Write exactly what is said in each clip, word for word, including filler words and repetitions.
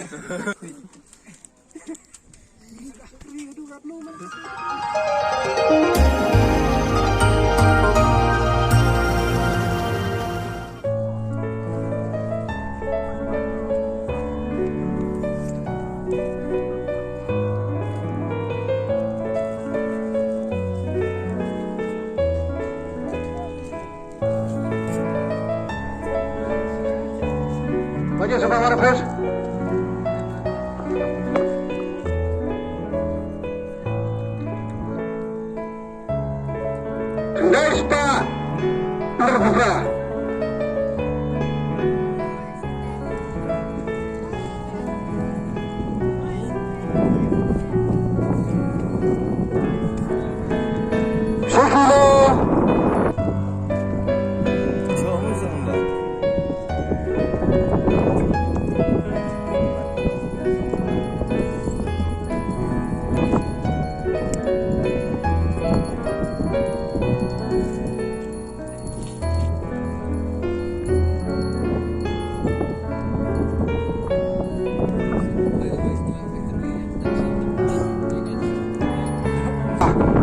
Bagi sebelah mana, please? Khyndai spah hynriewphew phra. Shi kilo.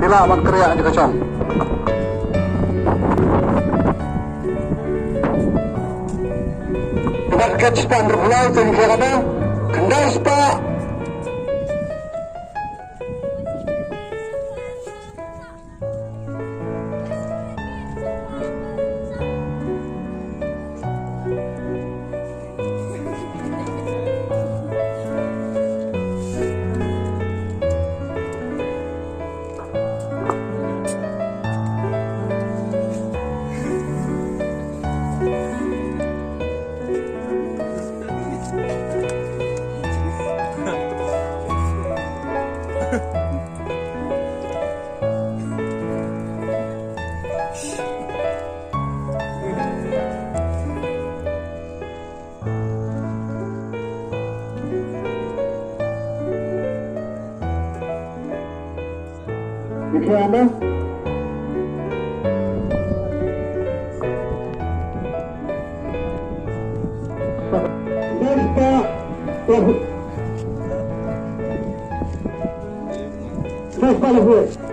Phi lah ban kyrïah ïa ka jong. Uba kat spah hynriewphew lai, to ngin khie ïa ka bam. Khyndai spah. Dikhe anda. Dikhe anda. Dikhe anda.